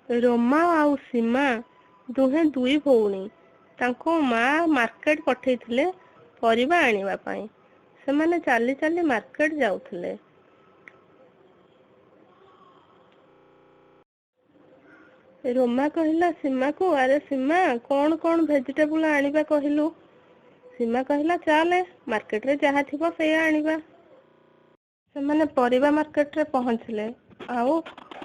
ରୋମା ଆଉ ସୀମା ଦୁହେଁ ଦୁଇ ଭଉଣୀ। ତାଙ୍କୁ ମା ମାର୍କେଟ ପଠେଇଥିଲେ ପରିବା ଆଣିବା ପାଇଁ। ସେମାନେ ଚାଲି ଚାଲି ମାର୍କେଟ ଯାଉଥିଲେ। ରୋମା କହିଲା ସୀମାକୁ, ଆରେ ସୀମା, କଣ କଣ ଭେଜିଟେବୁଲ ଆଣିବା କହିଲୁ? ସୀମା କହିଲା, ଚାଲେ ମାର୍କେଟରେ ଯାହା ଥିବ ସେଇଆ ଆଣିବା। ସେମାନେ ପରିବା ମାର୍କେଟରେ ପହଞ୍ଚିଲେ ଆଉ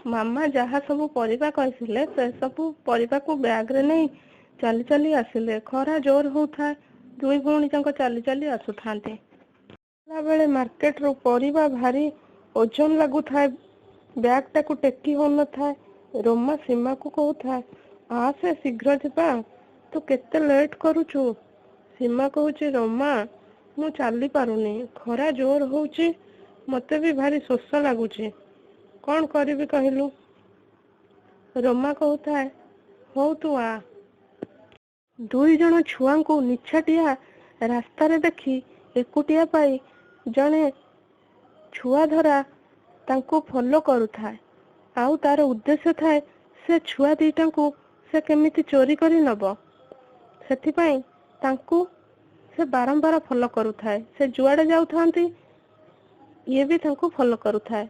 ମାମା ଯାହା ସବୁ ପରିବା କହିଥିଲେ ସେ ସବୁ ପରିବାକୁ ବ୍ୟାଗରେ ନେଇ ଚାଲି ଚାଲି ଆସିଲେ। ଖରା ଜୋର ହଉଥାଏ, ଦୁଇ ଭଉଣୀ ଯାକ ଚାଲି ଚାଲି ଆସୁଥାନ୍ତି। ବେଳେ ମାର୍କେଟରୁ ପରିବା ଭାରି ଓଜନ ଲାଗୁଥାଏ, ବ୍ୟାଗଟାକୁ ଟେକି ହଉନଥାଏ। ରୋମା ସୀମାକୁ କହୁଥାଏ, ଆସେ ଶୀଘ୍ର ଯିବା, ତୁ କେତେ ଲେଟ୍ କରୁଛୁ? ସୀମା କହୁଛି, ରୋମା, ମୁଁ ଚାଲି ପାରୁନି, ଖରା ଜୋର ହଉଛି, ମତେ ବି ଭାରି ଶୋଷ ଲାଗୁଛି, କଣ କରିବି କହିଲୁ? ରୋମା କହୁଥାଏ, ହଉ ତୁ ଆ। ଦୁଇ ଜଣ ଛୁଆଙ୍କୁ ନିଛାଟିଆ ରାସ୍ତାରେ ଦେଖି, ଏକୁଟିଆ ପାଇ ଜଣେ ଛୁଆ ଧରା ତାଙ୍କୁ ଫଲୋ କରୁଥାଏ ଆଉ ତାର ଉଦ୍ଦେଶ୍ୟ ଥାଏ ସେ ଛୁଆ ଦିଟାଙ୍କୁ ସେ କେମିତି ଚୋରି କରି ନବ। ସେଥିପାଇଁ ତାଙ୍କୁ ସେ ବାରମ୍ବାର ଫଲୋ କରୁଥାଏ। ସେ ଯୁଆଡେ ଯାଉଥାନ୍ତି, ଇଏ ବି ତାଙ୍କୁ ଫଲୋ କରୁଥାଏ।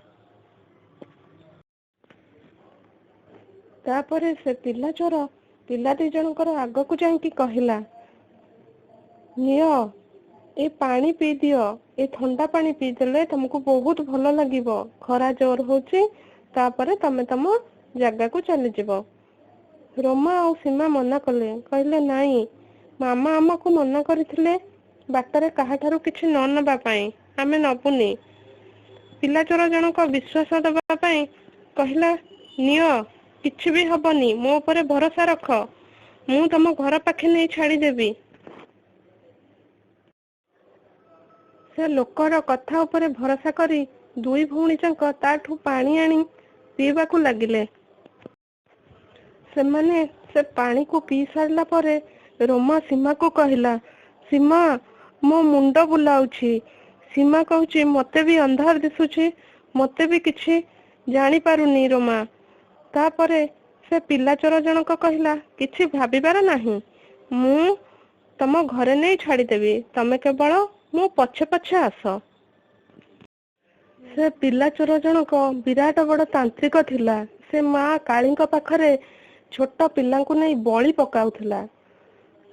ତାପରେ ସେ ପିଲା ଚୋର ପିଲା ଦି ଜଣଙ୍କର ଆଗକୁ ଯାଇକି କହିଲା, ନିଅ, ଏ ପାଣି ପିଇ ଦିଅ, ଏ ଥଣ୍ଡା ପାଣି ପିଇଦେଲେ ତମକୁ ବହୁତ ଭଲ ଲାଗିବ, ଖରା ଜୋର ହଉଛି, ତାପରେ ତମେ ତମ ଜାଗାକୁ ଚାଲିଯିବ। ରୋମା ଆଉ ସୀମା ମନା କଲେ, କହିଲେ, ନାଇଁ, ମାମା ଆମକୁ ମନା କରିଥିଲେ ବାଟରେ କାହାଠାରୁ କିଛି ନ ନବା ପାଇଁ, ଆମେ ନବୁନି। ପିଲା ଚୋର ଜଣକ ବିଶ୍ୱାସ ଦବା ପାଇଁ କହିଲା, ନିଅ, କିଛି ବି ହବନି, ମୋ ଉପରେ ଭରସା ରଖ, ମୁଁ ତମ ଘର ପାଖେ ନେଇ ଛାଡିଦେବି। ସେ ଲୋକର କଥା ଉପରେ ଭରସା କରି ଦୁଇ ଭଉଣୀ ଯାକ ତାଠୁ ପାଣି ଆଣି ପିଇବାକୁ ଲାଗିଲେ। ସେମାନେ ସେ ପାଣିକୁ ପିଇ ସାରିଲା ପରେ ରୋମା ସୀମାକୁ କହିଲା, ସୀମା, ମୋ ମୁଣ୍ଡ ବୁଲାଉଛି। ସୀମା କହୁଛି, ମତେ ବି ଅନ୍ଧାର ଦିଶୁଛି, ମତେ ବି କିଛି ଜାଣିପାରୁନି ରୋମା। ତାପରେ ସେ ପିଲା ଚୋର ଜଣକ କହିଲା, କିଛି ଭାବିବାର ନାହିଁ, ମୁଁ ତମ ଘରେ ନେଇ ଛାଡିଦେବି, ତମେ କେବଳ ମୋ ପଛେ ପଛେ ଆସ। ସେ ପିଲା ଚୋର ଜଣକ ବିରାଟ ବଡ ତାନ୍ତ୍ରିକ ଥିଲା। ସେ ମା କାଳୀଙ୍କ ପାଖରେ ଛୋଟ ପିଲାଙ୍କୁ ନେଇ ବଳି ପକାଉଥିଲା।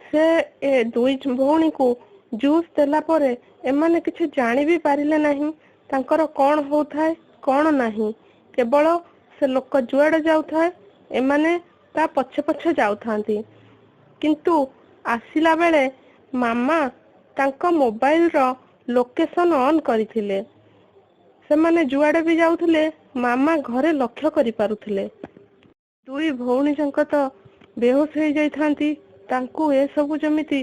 ସେ ଏ ଦୁଇ ଭଉଣୀକୁ ଜୁସ୍ ଦେଲା ପରେ ଏମାନେ କିଛି ଜାଣି ବି ପାରିଲେ ନାହିଁ ତାଙ୍କର କଣ ହଉଥାଏ କଣ ନାହିଁ। କେବଳ ସେ ଲୋକ ଯୁଆଡେ ଯାଉଥାଏ, ଏମାନେ ତା ପଛେ ପଛେ ଯାଉଥାନ୍ତି। କିନ୍ତୁ ଆସିଲା ବେଳେ ମାମା ତାଙ୍କ ମୋବାଇଲର ଲୋକେସନ ଅନ୍ କରିଥିଲେ। ସେମାନେ ଯୁଆଡେ ବି ଯାଉଥିଲେ, ମାମା ଘରେ ଲକ୍ଷ୍ୟ କରିପାରୁଥିଲେ। ଦୁଇ ଭଉଣୀ ଯାକ ତ ବେହୋସ ହେଇଯାଇଥାନ୍ତି। ତାଙ୍କୁ ଏସବୁ ଯେମିତି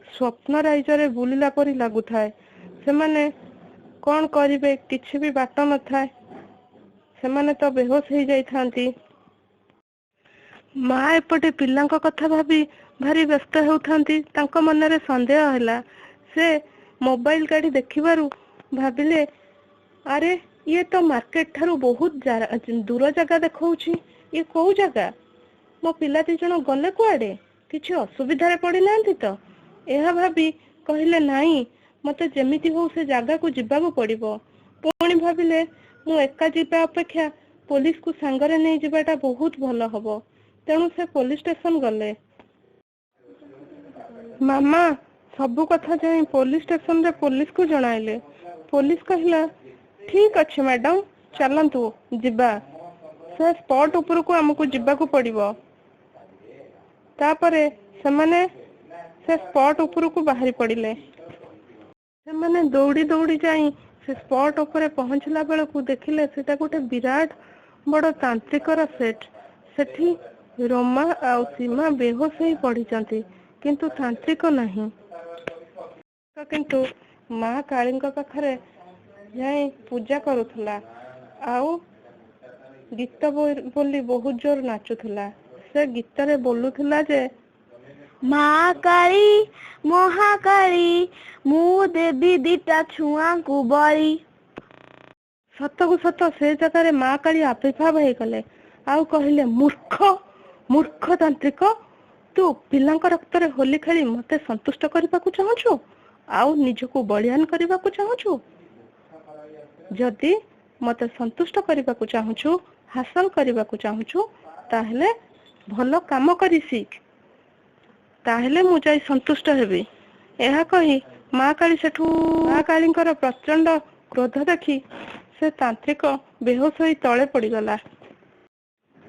ସ୍ୱପ୍ନ ରାଇଜରେ ବୁଲିଲା ପରି ଲାଗୁଥାଏ। ସେମାନେ କଣ କରିବେ, କିଛି ବି ବାଟ ନଥାଏ। ସେମାନେ ତ ବେହୋସ ହେଇଯାଇଥାନ୍ତି। ମା ଏପଟେ ପିଲାଙ୍କ କଥା ଭାବି ଭାରି ବ୍ୟସ୍ତ ହେଉଥାନ୍ତି। ତାଙ୍କ ମନରେ ସନ୍ଦେହ ହେଲା। ସେ ମୋବାଇଲ କାଢି ଦେଖିବାରୁ ଭାବିଲେ, ଆରେ, ଇଏ ତ ମାର୍କେଟ ଠାରୁ ବହୁତ ଦୂର ଜାଗା ଦେଖଉଛି, ଇଏ କୋଉ ଜାଗା? ମୋ ପିଲା ଦି ଜଣ ଗଲେ କୁଆଡେ? କିଛି ଅସୁବିଧାରେ ପଡିନାହାନ୍ତି ତ? ଏହା ଭାବି କହିଲେ, ନାଇଁ, ମତେ ଯେମିତି ହଉ ସେ ଜାଗାକୁ ଯିବାକୁ ପଡିବ। ପୁଣି ଭାବିଲେ, ମୁଁ ଏକା ଯିବା ଅପେକ୍ଷା ପୋଲିସକୁ ସାଙ୍ଗରେ ନେଇ ଯିବାଟା ବହୁତ ଭଲ ହବ। ତେଣୁ ସେ ପୋଲିସ ଷ୍ଟେସନ ଗଲେ। ମାମା ସବୁ କଥା ଯାଇ ପୋଲିସ ଷ୍ଟେସନରେ ପୋଲିସକୁ ଜଣାଇଲେ। ପୋଲିସ କହିଲା, ଠିକ ଅଛି ମ୍ୟାଡାମ, ଚାଲନ୍ତୁ ଯିବା, ସେ ସ୍ପଟ ଉପରକୁ ଆମକୁ ଯିବାକୁ ପଡିବ। ତାପରେ ସେମାନେ ସେ ସ୍ପଟ ଉପରକୁ ବାହାରି ପଡିଲେ। ସେମାନେ ଦୌଡ଼ି ଦୌଡ଼ି ଯାଇ ସେ ସ୍ପଟ ଉପରେ ପହଞ୍ଚିଲା ବେଳକୁ ଦେଖିଲେ ସେଟା ଗୋଟେ ବିରାଟ ବଡ ତାନ୍ତ୍ରିକର ସେଟ୍। ସେଠି ରୋମା ଆଉ ସୀମା ବେହୋସ ହେଇ ପଡିଛନ୍ତି, କିନ୍ତୁ ତାନ୍ତ୍ରିକ ନାହିଁ। କିନ୍ତୁ ମା କାଳୀଙ୍କ ପାଖରେ ଯାଇ ପୂଜା କରୁଥିଲା ଆଉ ଗୀତ ବୋଲି ବହୁତ ଜୋର ନାଚୁଥିଲା। ସେ ଗୀତରେ ବୋଲୁଥିଲା ଯେ, ମା କାଳୀ, ମହାକାଳୀ, ମୁଁ ଦେବି ଦିଟା ଛୁଆଙ୍କୁ ବଳି। ସତକୁ ସତ ସେ ଜାଗାରେ ମା କାଳୀ ଆବିର୍ଭାବ ହେଇଗଲେ। ଆଉ କହିଲେ, ମୂର୍ଖ, ମୂର୍ଖ ତାନ୍ତ୍ରିକ, ତୁ ପିଲାଙ୍କ ରକ୍ତରେ ହୋଲି ଖେଳି ମତେ ସନ୍ତୁଷ୍ଟ କରିବାକୁ ଚାହୁଁଛୁ ଆଉ ନିଜକୁ ବଳିଆନ କରିବାକୁ ଚାହୁଁଛୁ। ଯଦି ମତେ ସନ୍ତୁଷ୍ଟ କରିବାକୁ ଚାହୁଁଛୁ, ହାସଲ କରିବାକୁ ଚାହୁଁଛୁ, ତାହେଲେ ଭଲ କାମ କରି ଶିଖ, ତାହେଲେ ମୁଁ ଯାଇ ସନ୍ତୁଷ୍ଟ ହେବି। ଏହା କହି ମା କାଳୀ ସେଠୁ, ମା କାଳୀଙ୍କର ପ୍ରଚଣ୍ଡ କ୍ରୋଧ ଦେଖି ସେ ତାନ୍ତ୍ରିକ ବେହୋସ ହୋଇ ତଳେ ପଡିଗଲା।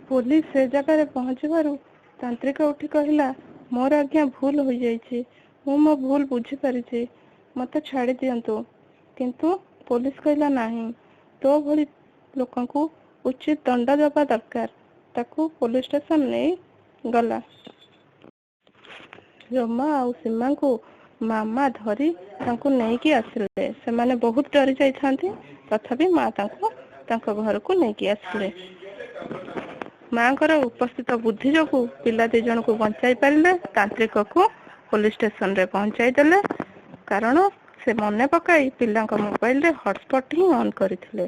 ପୋଲିସ ସେ ଜାଗାରେ ପହଞ୍ଚିବାରୁ ତାନ୍ତ୍ରିକ ଉଠି କହିଲା, ମୋର ଆଜ୍ଞା ଭୁଲ ହୋଇଯାଇଛି, ମୁଁ ମୋ ଭୁଲ ବୁଝିପାରିଛି, ମତେ ଛାଡି ଦିଅନ୍ତୁ। କିନ୍ତୁ ପୋଲିସ କହିଲା, ନାହିଁ, ତୋ ଭଳି ଲୋକଙ୍କୁ ଉଚିତ ଦଣ୍ଡ ଦେବା ଦରକାର। ତାକୁ ପୋଲିସ ଷ୍ଟେସନ ନେଇ ଗଲା। ରୋମା ଆଉ ସୀମାଙ୍କୁ ମାମା ଧରି ତାଙ୍କୁ ନେଇକି ଆସିଲେ। ସେମାନେ ବହୁତ ଡରି ଯାଇଥାନ୍ତି, ତଥାପି ମା ତାଙ୍କୁ ତାଙ୍କ ଘରକୁ ନେଇକି ଆସିଲେ। ମାଙ୍କର ଉପସ୍ଥିତ ବୁଦ୍ଧି ଯୋଗୁ ପିଲା ଦି ଜଣଙ୍କୁ ବଞ୍ଚାଇ ପାରିଲେ, ତାନ୍ତ୍ରିକକୁ ପୋଲିସ ଷ୍ଟେସନରେ ପହଞ୍ଚାଇ ଦେଲେ, କାରଣ ସେ ମନେ ପକାଇ ପିଲାଙ୍କ ମୋବାଇଲରେ ହଟସ୍ପଟ ହିଁ ଅନ୍ କରିଥିଲେ।